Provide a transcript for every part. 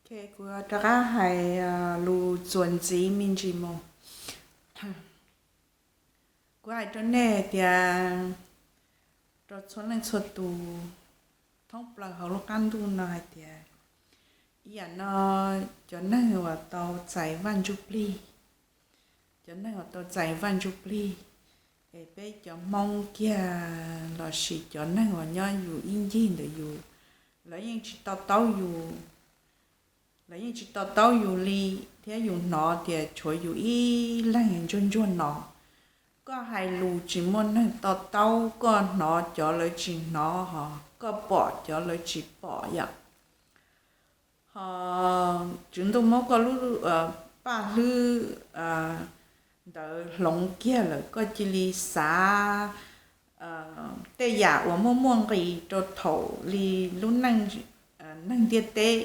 Ok, kuv rov qab hais lus txuas ntxiv me ntsis mus. Kuv hais rau nej tias, rau txhua leej txhua tus thoob plaws hauv lub qab ntuj no hais tias, ib yam no cov neeg uas tau txais Vaj Ntsuj Plig, cov neeg uas tau txais Vaj Ntsuj Plig, es peb cov Hmoob kiag los sis cov neeg uas nyob yus ib ncig ntawm yus, lawv yeej tsis to taub yus, lawv yeej tsis to taub yus li, thiab yus hnov tias tshuav yus ib leeg ntsuag ntsuag no. Koj hais lus tsis muaj neeg to taub, koj hnov cov lawv tsis hnov, ho koj pom cov lawv tsis pom yom. Ho Tswv Ntuj muab koj lub paj hlwb ntawd hloov kiag lawm, koj cia li xav tej yam uas muaj muaj nqis rau thaum li lub neej, neeg ntiaj teb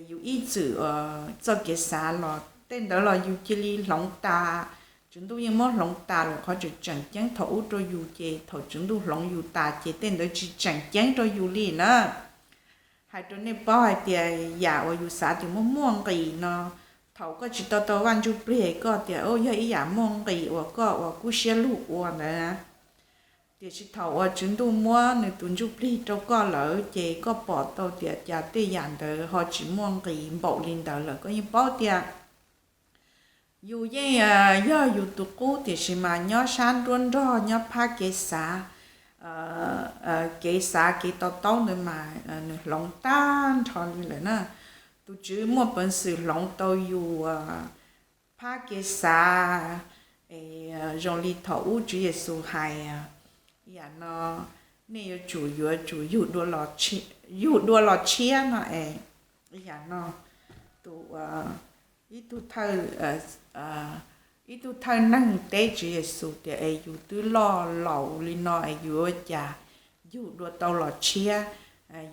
yus ib txwm txoj kev xav los tej ntawd los yus cia li hloov tas. Tswv Ntuj yeej muab hloov tas lawm qhov tseem tseem ceeb thaum ub rau yus, ces thaum Tswv Ntuj hloov yus tas ces tej ntawd tsis tseem ceeb rau yus li na. Hais rau nej paub hais tias yam uas yus xav tias muaj muaj nqis no, thaum koj tsis tau tau Vaj Ntsuj Plig koj tias yog ib yam muaj nqis uas koj ua kub siab lug ua ntawd. Tiam sis thaum uas Tswv Ntuj muab nws tus Ntsuj Plig rau koj lawm ces koj pom tau tias cas tej yam ntawd ho tsis muaj nqis npaum li ntawd lawm. Koj yeej paub tias yus yeej yog yus tus qub, tiam sis mas nyob sab nruab nrog, nyob phab kev xav, kev xav kev to taub ntawd mas nws hloov tag nrho li lawm na. Tus Tswv muaj peev xwm hloov tau yus phab kev xav, zoo li thaum ub Tswv Yexus hais, yam no nej yuav tsum, yuav tsum yug dua los tshiab no es, yam no tus, ib tug thawj, ib tug thawj neeg teb Tswv Yexus tias es yus twb loj laus li no es yuav ua cas yug dua tau los tshiab,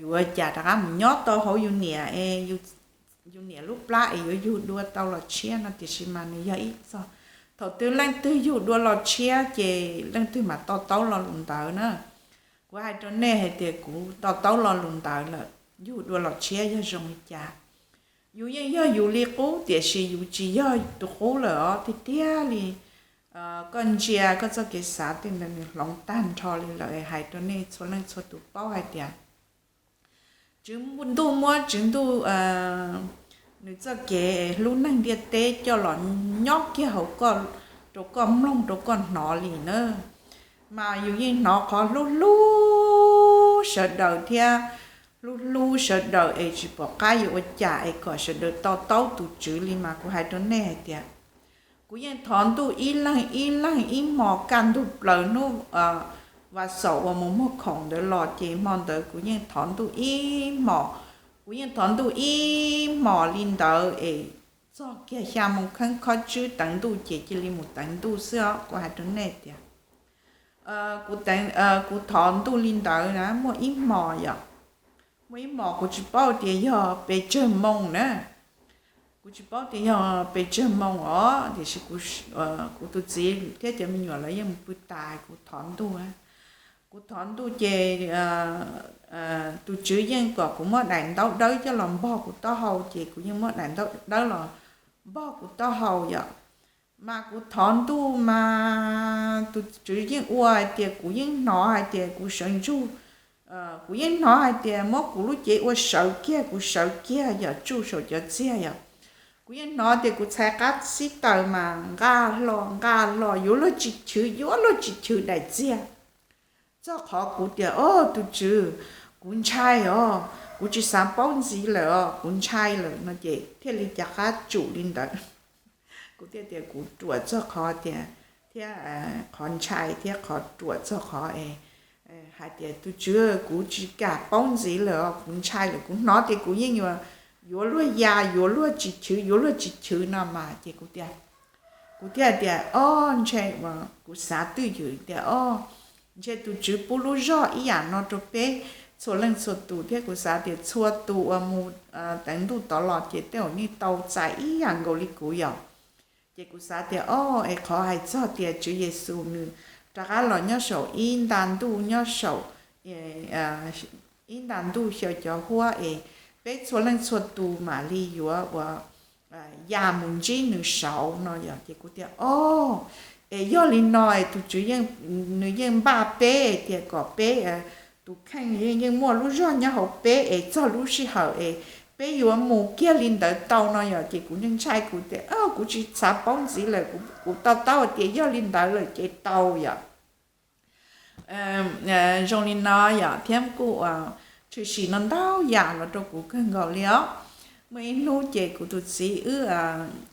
yuav ua cas rov qab mus nyob tau hauv yus niam es yus niam lub plab es yuav yug dua tau los tshiab no. Tiam sis mas nws yog ib txog, thaum twg leej twg yug dua los tshiab ces leej twg mam to taub lo lus ntawd na. Kuv hais rau nej hais tias kuv to taub lo lus ntawd lawm, yug dua los tshiab yog zoo li cas. Yus yeej yog yus li qub, tiam sis yus tsis yog tus qub lawm os, tiag tiag li. Koj ntsia koj txoj kev xav tej ntawd nws hloov tag nrho li lawm, hais rau nej txhua leej txhua tus paub hais tias Tswv Ntuj muab Tswv Ntuj nws txoj kev hlub neeg ntiaj teb coj los nyob kiag hauv koj, rau koj mloog rau koj hnov li na. Mas yus yeej hnov qhov hlub hlub sawv daws thiab hlub hlub sawv daws es tsis pom qab yuav ua cas es kom sawv daws to taub tus Tswv li. Mas kuv hais rau nej hais tias kuv yeej thov Ntuj ib leeg ib leeg ib hmos, kaj ntug plaws hnub vas xaum uas mus muag khoom ntawd los ces hmo ntawd kuv yeej thov Ntuj ib hmos, kuv yeej thov Ntuj ib hmos li ntawd es txog kiag xya moo kheeb khob tswb teev Ntuj ces cia li mus teev Ntuj xwb os. Kuv hais rau nej tias kuv thov Ntuj li ntawd na muaj ib hmos yom, muaj ib hmos kuv tsis paub tias yog pes tsawg moo na, kuv tsis paub tias yog pes tsawg moo os, tiam sis kuv tus txiv thiab cov me nyuam lawv yeej mus pw tas kuv thov Ntuj. Kuv thov Ntuj ces tus Tswv yeej kom kuv muab daim ntaub dawb coj los npog kuv taub hau, ces kuv yeej muab daim ntaub dawb los npog kuv taub hau yom. Mas kuv thov Ntuj mas tus Tswv yeej ua hais tias kuv yeej hnov hais tias kuv sawv ntsug, kuv yeej hnov hais tias muab kuv lub cev ua sawv kiag, kuv sawv kiag yom, tsuj saum cov txiag yom. Kuv yeej hnov tias kuv txhais qab xib taws mas nqaj hlo nqaj hlo, yuav luag tsis chwv, yuav luag tsis chwv daim txiag. Txog qhov kuv tias, o, tus Tswv, kuv ntshai os, kuv tsis xav paub ntxiv lawm os, kuv ntshai lawm no ces thiaj li cav qab tsum li ntawd. Kuv thiaj tias kuv ruam txog qhov tias, thiab qhov ntshai thiab qhov ruam txog qhov es hais tias tus Tswv, kuv tsis kam paub ntxiv lawm os, kuv ntshai lawm, kuv hnov tias kuv yeej yuav, yuav luag ya, yuav luag tsis chwv, yuav luag tsis chwv no mas ces kuv tias, kuv thiaj tias, o, ntshe, kuv xav twj ywm tias, o, ntshe tus Tswv pub lub zog ib yam no rau peb txhua leej txhua tus, thiab kuv xav tias txhua tus uas mus teev Ntuj tod los ces tej zaum yeej tau txais ib yam nkaus li kuv yom. Ces kuv xav tias, o, es qhov hais txog tias Tswv Yexus nws rov qab los nyob saum ib nta ntuj, nyob saum ib nta ntuj xyaw cov huab es peb txhua leej txhua tus mam li yuav ua ya mus ntsib nws saud no yom. Ces kuv tias, o, es yog li no es tus tswv nws yeej npaj peb tias kom peb, tus kheej yeej muaj lub zog nyob hauv peb es txog lub sij hawm es peb yuav mus kiag li ntawd tau no yom. Ces kuv ntshai ntshai kuv tias, kuv tsis xav paub ntxiv lawm, kuv to taub tias yog li ntawd lawm ces tau yom. Zoo li no yom, thiab kuj tshwm sim no ntau yam los rau kuv kawg nkaus li os. Muaj ib hnub ces kuv tus txiv wb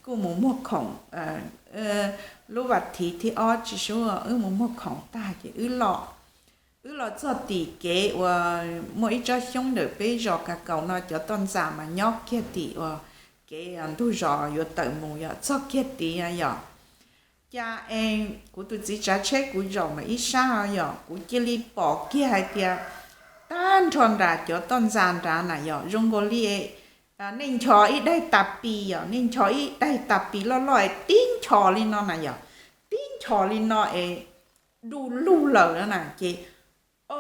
kuj mus muag khoom, lub vas thiv thib ob tsis sub wb mus muag khoom tag ces wb los, wb los txog tim kev uas muaj ib tsob xyoob ntawm peb zos Kas Kaus no, cov toj ntxas mas nyob kiag tim uas kev ntug zos yuav tawm mus yom, txog kiag tid yom. Cas es kuv tus txiv tsav tsheb kuv zaum ntawm ib sab yom, kuv cia li pom kiag hais tias tag nrho nram cov toj ntxas nrad na yom, zoo nkaus li nej nchos ib daig tas pis yom, nej nchos ib daig tas pis loj loj es tib nchos li no na yom, tib nchos li no es du lug lawm na ces, o,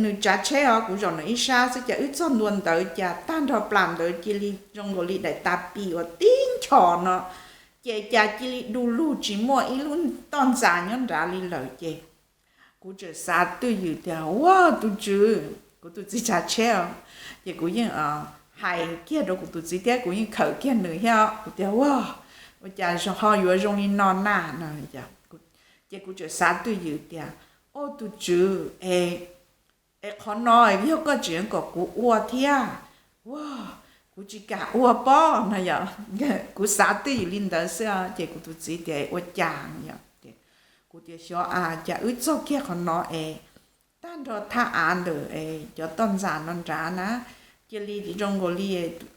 nws tsav tsheb os, kuv zaum ntawm ib sab xwb, cas wb txog ntua ntawd cas tag nrho plas ntawd cia li zoo nkaus li daim tas pis uas tib nchos no, ces cas cia li du lug tsis muaj ib lub toj ntxas nyob nrad li lawm ces kuv txawm xav twj ywm tias, ua tus tswv, kuv tus txiv tsav tsheb os, ces kuv yeej hais kiag rau kuv tus txiv thiab kuv yeej khawm kiag nws thiab, kuv tias, ua, ua cas ho yuav zoo li no na no. Ces kuv txawm xav twj ywm tias, o tus tswv, es qhov no yog koj tseem kom kuv ua thiab, ua, kuv tsis kam ua pob no yom. Kuv xav twj ywm li ntawd xwb ces kuv tus txiv tias, ua cas yom? Kuv tias, xyov a, cas wb txog kiag qhov no es tag nrho thaj av ntawm cov toj ntxas no nrad na, cia li zoo nkaus li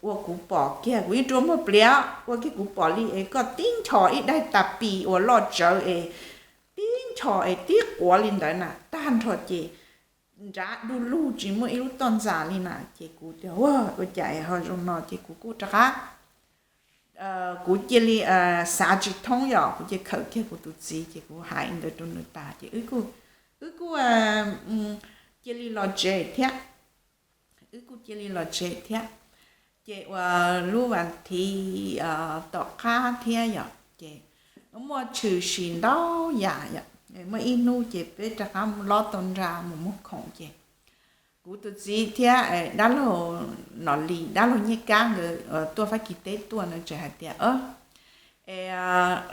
ua kuv pom kiag, kuv yeej rua muag pliav ua kiag kuv pom li es koj tib nchos ib daig tas pis uas loj tsawv es tib nchos es tib quav li ntawd na, tag nrho ces nrad du lug tsis muaj ib lub toj ntxas li na. Ces kuv tias, ua, ua cas ho zoo no? Ces kuv kuj rov qab, kuv cia li xav tsis thoob yom, kuv cia khawm kiag kuv tus txiv ces kuv hais ntawd rau nws tas ces wb kuj cia li los tsev thiab. Wb kuj cia li los tsev thiab. Ces ua lub vas thiv tom qab thiab yom, ces muaj tshwm sim ntau yam yom. Muaj ib hnub ces peb rov qab lob tau nra mus muag khoom ces kuv tus txiv thiab dab laug Nom Lis, dab laug Nyiaj Kab nkawd tuaj Fab Kis teb tuaj no tseem hais tias, es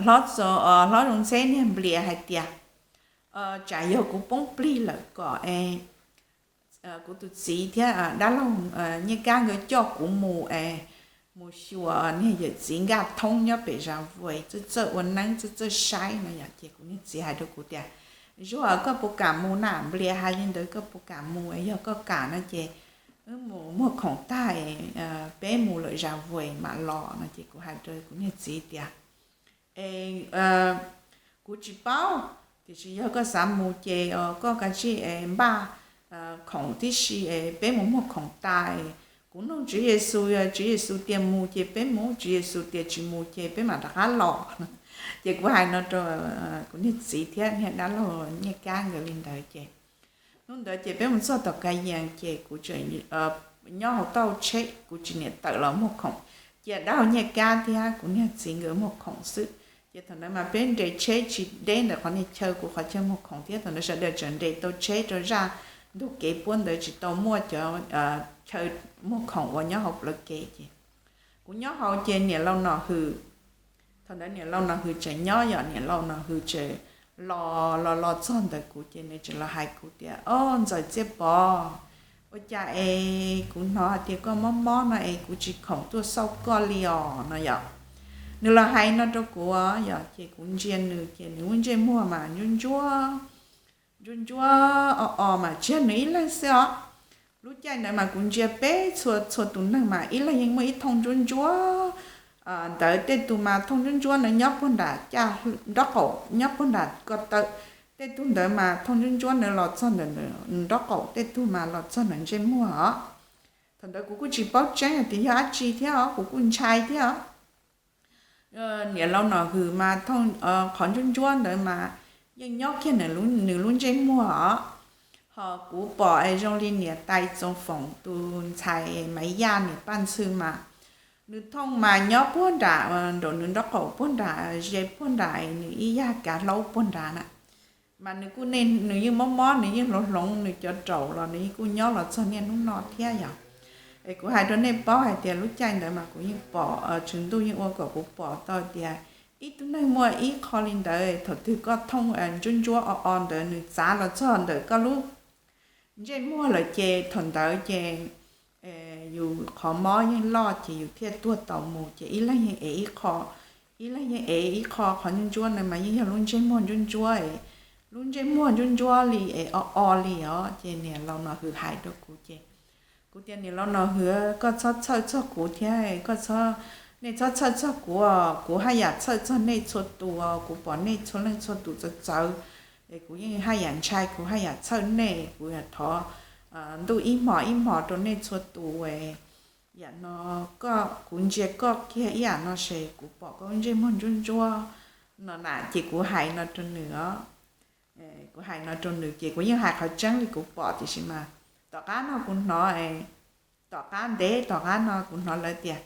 hlob txo, hlob Zoo Ntxheb niag Nplias hais tias tsam yog kuv poob plig lawm kom es kuv tus txiv thiab dab laug Nyiaj Kab nkawd coj kuv mus es mus xyuas niag yawm txiv Nkaj Thoob nyob pem Zas Vues, txawj txawj ua neeb, txawj txawj saib no yom. Ces kuv niag txiv hais rau kuv tias, Zuag, koj puas kam mus na? Nplias hais li ntawd, koj puas kam mus? Yog koj kam no ces wb mus muag khoom tag peb mus lawm Zas Vues mam los no. Ces kuv hais rau kuv niag txiv tias, es kuv tsis paub, tiam sis yog koj xav mus ces koj kav tsij npaj khoom tib si es peb mus muag khoom tas, kuv nug Tswv Yexus, yog Tswv Yexus tias mus ces peb mus, Tswv Yexus tias tsis mus ces peb mam rov qab los. Ces kuv hais no rau kuv niag txiv thiab niag dab laug Nyiaj Kab nkawd li ntawd ces hnub ntawd ces peb mus txog tom Ka Yees ces kuv tseem nyob hauv tauj tsheb, kuv tsis niam tawm los muag khoom, cia dab laug Nyiaj Kab thiab kuv niag txiv nkawd muag khoom xwb. Ces thaum ntawd mas peb nres tsheb tsis deb ntawm qhov niag chaw kuv qhov chaw muag khoom thiab, thaum ntawd sawv daws tseem nres tau tsheb rau zaj ntug kev puab ntawd tsis tau muaj cov chaw muag khoom uas nyob hauv plawv kev ces kuv nyob hauv ces niam laus Nom Hwm, thaum ntawd niam laus Nom Hwm tseem nyob yom, niam laus Nom Hwm tseem los los los txog ntawm kuv ces nws tseem los hais kuv tias, O Ntxawm Txiaj Pov, ua cas es kuv hnov hais tias koj mob mob no es kuv tsis khoom tuaj xauj koj li os no yom. Nws los hais no rau kuv yom, ces kuv ntsia nws ces nws lub ntsej muag mas ntsuab ntsuab, ntsuab ntsuab o o mas tsis yog nws ib leeg xwb os. Lub caij ntawd mas kuv ntsia peb txhua txhua tus neeg mas ib leeg yeej muaj ib thooj ntsuab ntsuab ntawd, tej tug mas thooj ntsuab ntsuab ntawd nyob puag nram caj nraub qaum, nyob puag nram ko taw, tej tug ntawd mas thooj ntsuab ntsuab ntawd los txog ntawm nraub qaum, tej tug mas los txog ntawm ntsej muag os. Thaum ntawd kuv kuj tsis paub tseeb hais tias yog dab tsi thiab os, kuv kuj ntshai thiab os. Niam laus Nom Hwm mas thooj qhov ntsuab ntsuab ntawd mas yeej nyob kiag nws lub ntsej muag os. Ho kuv pom es zoo li niam tais Txoos Foom tus ntxhais Maiv Yaj niam Paj Ntxhw mas, nws thooj mas nyob puag nram, nraum nws nraub qaum puag nram, ze puag nram, nws ib yag kav hlaub puag nrad na. Mas nws kuj, nws yeej mob mob, nws yeej hloov hloov nws cov raum los nws yeej kuj nyob los txog niaj hnub no thiab yom. Es kuv hais rau nej paub hais tias lub caij ntawd mas kuv yeej pom, tswv ntuj yeej ua kom kuv pom tau tias ib tug neeg muaj ib qho li ntawd, thaum twg koj thooj ntsuab ntsuab o o ntawd nws txav los txog ntawm koj lub ntsej muag lawm ces thaum ntawd ces yus qhov mob yeej loj ces yus thiaj tuag tau mus. Ces ib leeg yeej ev ib qho, ib leeg yeej ev ib qho, qhov ntsuab ntsuab na mas yeej yog lub ntsej muag ntsuab ntsuab, lub ntsej muag ntsuab ntsuab li es o o li os. Ces niam laus Nom Hwm hais rau kuv ces kuv tias, niam laus Nom Hwm, koj txhob txhawj txog kuv thiab, koj txhob, nej txhob txhawj txog kuv os, kuv haj yam txhawj txog nej txhua tus os, kuv pom nej txhua leej txhua tus txawv txawv es kuv yeej haj yam ntshai, kuv haj yam txhawj nej, kuv yam thov ntuj ib hmos ib hmos rau nej txhua tus es yam no, koj, kuv ntsia koj kiag ib yam no ces kuv pom koj lub ntsej muag ntsuab ntsuab no na. Ces kuv hais no rau nws os, kuv hais no rau nws ces kuv yeej hais qhov tseeb li kuv pom tiam sis mas tom qab no kuv hnov, tom qab ntev tom qab no kuv hnov lawv tias,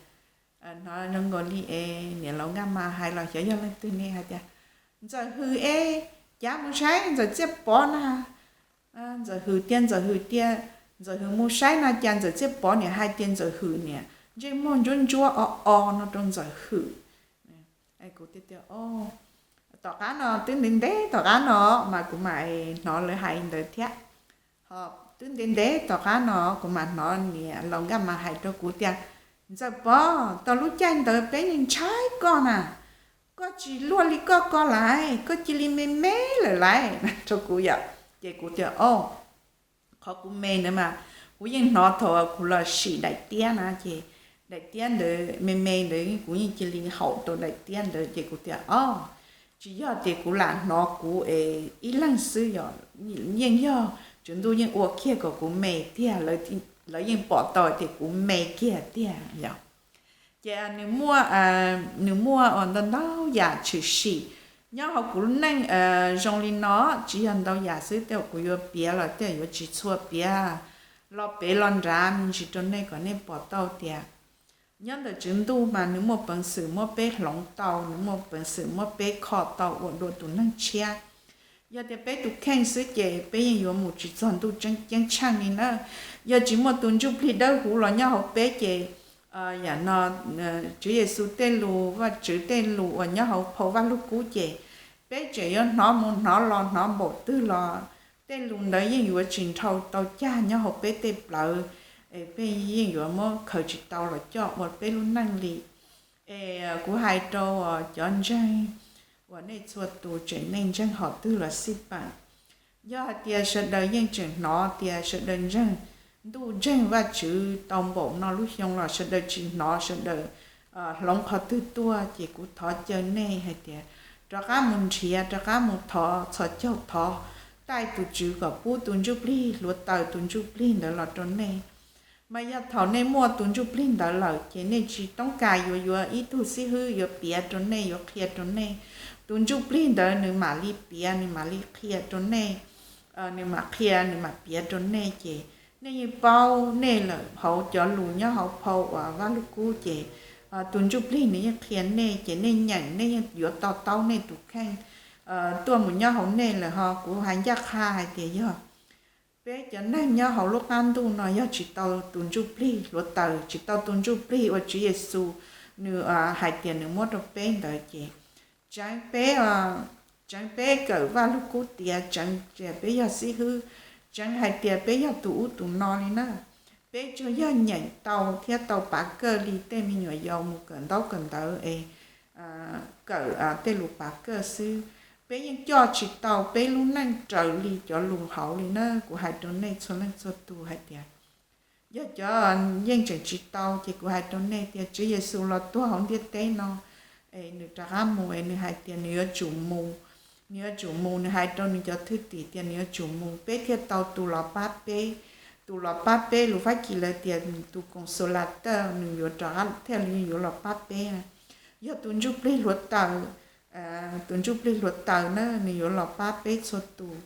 hnov zoo nkaus li es niam laus Nkaj Mas hais los xyov yog leej twg ne hais tias, Ntxawm Hwm es, cav mus saib Ntxawm Txiaj Pov na. Ntxawm Hwm tiag, Ntxawm Hwm tiag, Ntxawm Hwm mus saib no cas Ntxawm Txiaj Pov niam hais tias Ntxawm Hwm niam ntsej muag ntsuab ntsuab o o no rau Ntxawm Hwm. Kuv tias, tom qab no twb ntev ntev tom qab no mas kuv mam hnov lawv hais ntawd thiab. Ho twb ntev ntev tom qab no kuv mam hnov niam laus Nkaj Mas hais rau kuv tias, Ntxawm Pov, tau lub caij ntawd peb yeej ntshai koj na, koj tsis luaj li koj ko lawm, koj cia li me me lawm lauj, rau kuv yom. Ces kuv tias, o, qhov kuv me ntawd mas kuv yeej hnov thaum kuv los sim daim tiab na, ces daim tiab ntawd me me ntawd kuv yeej cia li haum tau daim tiab ntawd. Ces kuv tias, o, tsis yog tias kuv lam hnov kuv es ib leeg xwb yom, yeej yog tswv ntuj yeej ua kiag kom kuv me tiag, lawv yeej pom tau tias kuv me kiag tiag yom. Ces nws muaj, nws muaj ua ntau ntau yam tshwm sim nyob hauv kuv lub neej zoo li no, tsis yog ntau yam xwb, tej zaum kuv yuav piav los tej zaum yuav tsis txhua piav, los pem los nrad me ntsis rau nej kom nej pom tau tias nyob ntawm tswv ntuj mas nws muaj peev xwm muab peb hloov tau, nws muaj peev xwm muab peb kho tau ua dua tus neeg tshiab. Yog tias peb tus kheej xwb ces peb yeej yuav mus tsis txog ntuj ceeb tsheej li na. Yog tsis muaj tus ntsuj plig dawb huv los nyob hauv peb ces yam no Tswv Yexus tej lus, Vajtswv tej lus uas nyob hauv phau Vaj Lug Kub ces peb tseem yuav hnov mus hnov los hnov npaum twg los tej lus ntawd yeej yuav tsis nrhau tau cag nyob hauv peb tej plawv, es peb yeej yuav muab khaws tsis tau los coj ua peb lub neej li. Es kuv hais rau cov ntseeg uas nej txhua tus tseem neej ntseeg hom twg los xij peem, yog hais tias sawv daws yeej tseem hnov tias sawv daws ntseeg ntuj ntseeg Vajtswv tau npaum no lub xyoo los sawv daws tsis hnov sawv daws hloov qhov twg tuaj, ces kuv thov caw nej hais tias rov qab mus nrhiav, rov qab mus thov txhos caug, thov taij tus Tswv kom pub tus ntsuj plig hluav taws, tus ntsuj plig ntawd los rau nej. Mas yog thaum nej muaj tus ntsuj plig ntawd lawm ces nej tsis toob kas yuav yuav ib tug xib hwb yuav piav rau nej, yuav qhia rau nej. Tus ntsuj plig ntawd nws mam li piav, nws mam li qhia rau nej, nws mam qhia, nws mam piav rau nej ces nej yeej paub nej lawm hauv cov lus nyob hauv phau uas Vaj Lug Kub ces tus ntsuj plig nws yeej qhia nej ces nej nyeem nej yeej yuav to taub nej tus kheej tuaj mus nyob hauv nej lawm. Ho kuv hais ncaj qha hais tias yog peb cov neeg nyob hauv lub qab ntuj no yog tsis tau tus ntsuj plig hluav taws, tsis tau tus ntsuj plig uas Tswv Yexus nws hais tias nws muab rau peb ntawd ces tseev peb, tseev peb kawm Vaj Lug Kub tiav, tseev tias peb yog xib hwb, tseev hais tias peb yog tus ub tus no li na. Peb tsuas yog nyeem tau thiab tau pav kawg li tej me nyuam yaus mus kawm ntaub kawm ntawv es kawm tej lus pav kawg xwb. Peb yeej coj tsis tau peb lub neej raws li cov lus hauv li na, kuv hais rau nej txhua leej txhua tus hais tias yog cov yeej tseem tsis tau ces kuv hais rau nej tias Tswv Yexus los tuag hauv ntiaj teb no es nws rov qab mus es nws hais tias nws yuav tsum mus, nws yuav tsum mus, nws hais rau nws cov thwj tim tias nws yuav tsum mus peb thiaj tau tus los pab peb. Tus los pab peb lus Fab Kis lawv tias tus Consolatob nws yuav rov qab thiaj li yuav los pab peb. Yog tus ntsuj plig hluav taws, tus ntsuj plig hluav taws na nws yuav los pab peb txhua tus.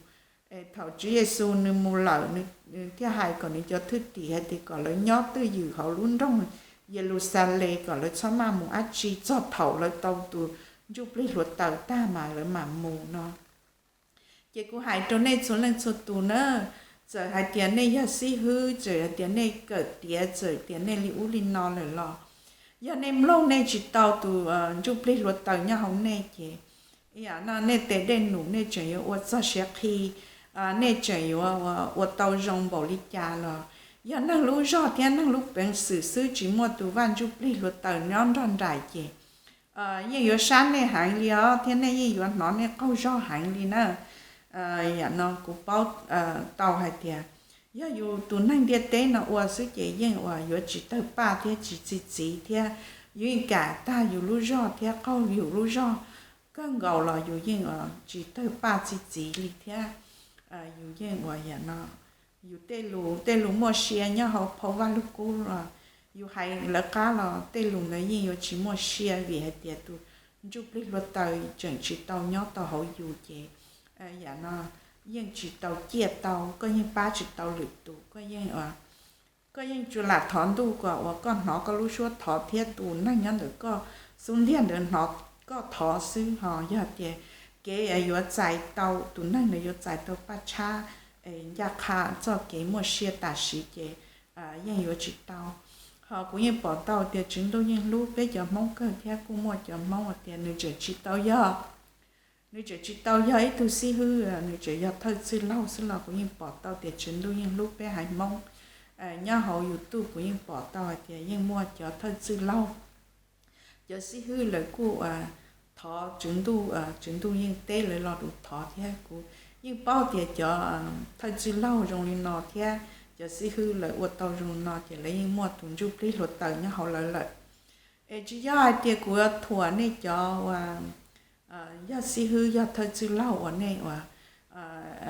Thaum Tswv Yexus nws mus lawm, nws thiaj hais kom nws cov thwj tim hais tias kom lawv nyob twj ywm hauv lub nroog Yeluxalees, kom lawv txhob maj mus dab tsi txog thaum lawv tau tus ntsuj plig hluav taws tag mas lawv mam mus no. Ces kuv hais rau nej txhua leej txhua tus na, txawm hais tias nej yog xib hwb, txawm hais tias nej kawm tiav, txawm tias nej li ub li no lawm los, yog nej mloog nej tsis tau tus ntsuj plig hluav taws nyob hauv nej ces, yam no nej tes dej num nej tseem yuav ua txog siav qhi, nej tseem yuav ua tau zoo npaum li cas los, yog neeg lub zog thiab neeg lub peev xwm xwb tsis muaj tus Vaj Ntsuj Plig hluav taws nyob nrog nraim ces yeej yuav sab nej heev li os, thiab nej yeej yuav hnov nej qaug zog heev li na. Yam no kuv paub tau hais tias yog yus tus neeg ntiaj teb no ua xwb ces yeej uas yuav tsis tawg paj thiab tsis txi txiv thiab, yus yeej kam tag yus lub zog thiab qaug yus lub zog kawg nkaus los yus yeej tsis tawg paj txi txiv li thiab. Yus yeej uas yam no, yus tej lus tej lus muaj sia nyob hauv phau Vaj Lug Kub los yus hais lawv qab los tej lus ntawd yeej yuav tsis muaj sia vim hais tias tus ntsuj plig hluav taws tseem tsis tau nyob tau hauv yus ces yam no yeej tsis tau ciaj tau, koj yeej pab tsis tau lwm tus, koj yeej koj yeej tsuas lam thov ntuj kom uas koj hnov koj lub suab thov thiab tus neeg nyob ntawm koj xub ntiag ntawd hnov koj thov xwb ho. Yog tias kev yuav txais tau, tus neeg ntawd yuav txais tau paj tshab ncaj qha txoj kev muaj sia tam sim ces yeej yuav tsis tau. Ho kuv yeej pom tau tias Tswv Ntuj yeej hlub peb cov Hmoob kawg thiab kuj muaj cov Hmoob tias nws tseem tsis tau yog, nws tseem tsis tau yog ib tug xib hwb, nws tseem yog thawj txwj laug xwb los kuv yeej pom tau tias Tswv Ntuj yeej hlub peb haiv Hmoob. Nyob hauv YouTube kuv yeej pom tau hais tias yeej muaj cov thawj txwj laug, cov xib hwb lawv kuj thov Tswv Ntuj, Tswv Ntuj yeej teb lawv lo lus thov thiab. Kuv yeej paub tias cov thawj txwj laug zoo li no thiab cov xib hwb lawv ua tau zoo li no ces lawv yeej muaj tus ntsuj plig hluav taws nyob hauv lawv lawm. Es tsis yog hais tias kuv yuav thuam nej cov uas yog xib hwb yog thawj txwj laug uas nej uas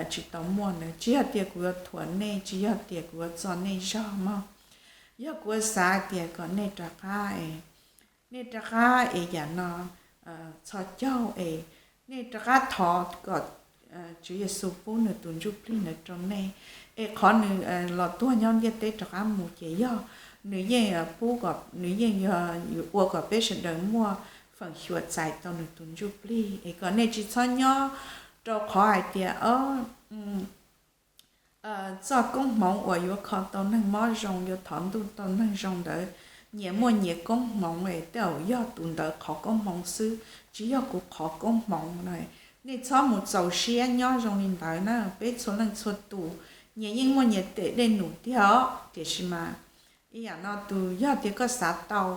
tsis tau muaj ntawd, tsis yog tias kuv yuav thuam nej, tsis yog tias kuv yuav txo nej zog mog. Yog kuv yuav xav tias kom nej rov qab, nej rov qab es yam no txhos caug es nej rov qab thov kom Tswv Yexus pub nws tus ntsuj plig ntawd rau nej. Es qhov nws los tuag nyob ntiaj teb rov qab mus ces yog nws yeej pub kom, nws yeej yog ua kom peb sawv daws muaj feem xyuam txais tau nws tus ntsuj plig. Es kom nej tsis txhob nyob rau qhov hais tias txoj koob hmoov uas yuav kho tau neeg mob zoo, yuav thov ntuj tau neeg zoo ntawd, nyias muaj nyias koob hmoov es tej zaum yog tus ntawd qhov koob hmoov xwb, tsis yog kuv qhov koob hmoov no. Nej txhob mus txaus siab nyob zoo li ntawd na. Peb txhua leej txhua tus nyias yeej muaj nyias tes dej num tiag os, tiam sis mas ib yam no tus yog tias koj xav tau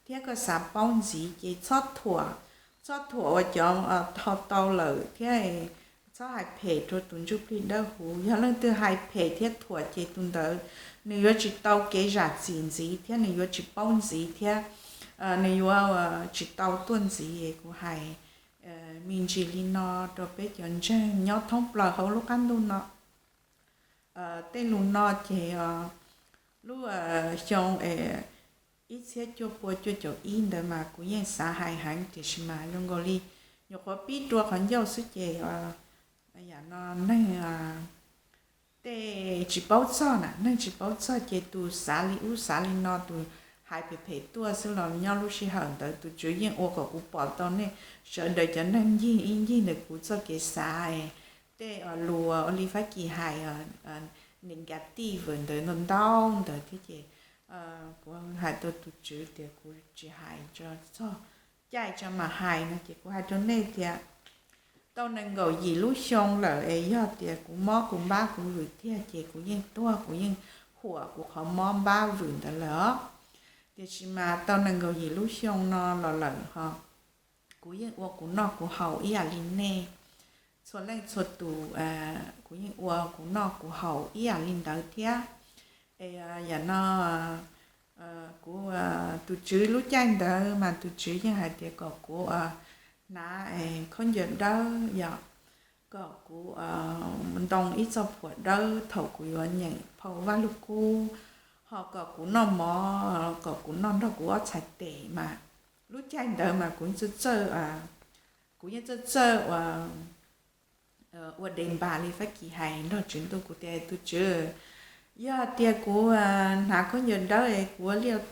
thiab koj xav paub ntxiv ces txhob thuam, txhob thuam uas cov tho tau lawm thiab txhob hais phem rau tus ntsuj plig dawb huv. Yog leej twg hais phem thiab thuam ces tus ntawd nws yuav tsis tau kev zam txim ntxiv thiab nws yuav tsis paub ntxiv thiab nws yuav tsis tau tuaj ntxiv. Kuv hais me ntsis li no rau peb cov ntseeg nyob thoob plaws hauv lub qab ntuj no. Tej lus no ces lub xyoo ib txhiab cuaj pua cuaj caum ib ntawd mas kuv yeej xav hais heev, tiam sis mas zoo nkaus li nyuam qhuav pib rua qhov ncauj xwb ces yam no neeg tej tsis paub txog na, neeg tsis paub txog ces tus xav li ub xav li no, tus hais phem phem tuaj xwb los nyob lub sij hawm ntawd tus Tswv yeej ua kom kuv pom tau nej sawv daws cov neeg ncig ib ncig ntawm kuv txoj kev xav. Tej lus ua li Fab Kis hais negative ntawd ntau ntau ntawd thiab ces kuv hais tau tus Tswv tias kuv tsis hais txog, caij tso mam hais no ces kuv hais rau nej tias tau nees nkaum yim lub xyoo lawm es yog tias kuv mob kuv npab kuv vwm tiag ces kuv yeej tuag, kuv yeej huam kuv qhov mob npab vwm ntawd lawm os. Tiam sis mas tau nees nkaum yim lub xyoo no los lawm ho kuv yeej ua kuv noj kuv haus ib yam li nej txhua leej txhua tus. Kuv yeej ua kuv noj kuv haus ib yam li ntawd thiab. Es yam no kuv, tus Tswv lub caij ntawd mas tus Tswv yeej hais tias kom kuv hnav khaub ncaws dawb, yog kom kuv ntoo ib txoj phuam dawb thaum kuv yuav nyeem phau Vaj Lug Kub, ho kom kuv noj mov, kom kuv noj nrog kuv ob txhais tes mas lub caij ntawd mas kuv txawj txawj, kuv yeej txawj txawj uas ua dev npas li Fab Kis hais nrog Tswv Ntuj, kuv tias, Tus Tswv, yog tias kuv hnav khaub ncaws dawb es kuv ua liaj